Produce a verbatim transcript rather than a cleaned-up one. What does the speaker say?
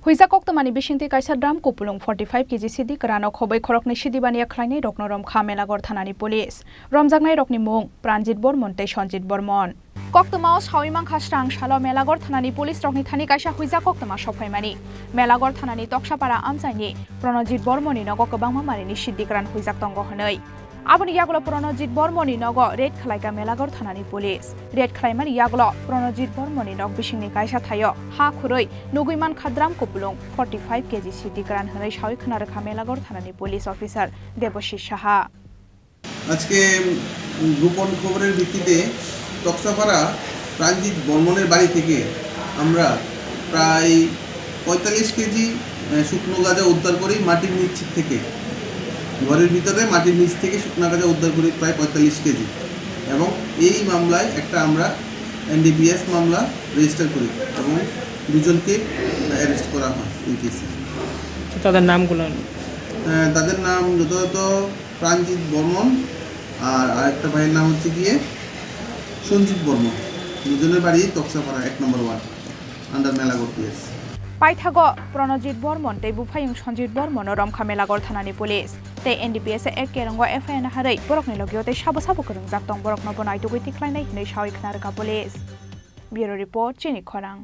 Huijak koktwmani bisingtwi kaisa drum kupulung forty five K G sidi kwrano khobwi khoroknwi sidi baniya khlainai rokno romkha Melagor thanani police. Romjaknai rokni mung Pranjit Bormon tei Sanjit Bormon. Koktwmao sawi mankha srang salo Melagor thanani police rokni thani kaisa huijak koktwma sophaimani. Melagor thanani Toksapara amchaini Pranajit Bormoni nogo kwbangma marini sidi kwran huijak tongo hwnwi. Aboni yagulo Pranajit Bormoni nogo raid khlaika Melagor thanani police. Raid khlaimani yagulo Pranajit Bormoni nok bisingni kaisa thaio ha khurui nugui mankha drum kupulung forty five K G sidi kwran hwnwi sawi khna rwkha Melagor thanani police officer Debashis Saha. আজকে গোপন খবরের ভিত্তিতে তক্সাপাড়া প্রাণজিৎ বর্মনের বাড়ি থেকে আমরা প্রায় পঁয়তাল্লিশ কেজি, আহ, শুকনো গাঁজা উদ্ধার করি মাটির নিচ থেকে। ঘরের ভিতরে মাটির নিচ থেকে শুকনো গাঁজা উদ্ধার করি প্রায় পঁয়তাল্লিশ কেজি। এবং এই মামলায় একটা আমরা এনডিপিএস মামলা রেজিস্টার করি এবং দুজনকে অ্যারেস্ট করা হয় এই কেসে। তো তাদের নামগুলো? আহ, তাদের নাম যথাযথ প্রাণজিৎ বর্মন আর আরেকটা ভাইয়ের নাম হচ্ছে গিয়ে সঞ্জিত বর্মন। দুজনের বাড়ি তক্সাপাড়া এক নম্বর word, under Melaghar PS. Paithago Pranajit Bormon tei buphayung Sanjit Bormono romkha Melagor thanani police. Tei NDPS ek kerong o F I R harwi borokni logio tei sabo sabo kwrwngjak tong borokno bono aitugwi tikhlainai hwnwi sawi khna rwkha police. Bureau report, Chini Khorang.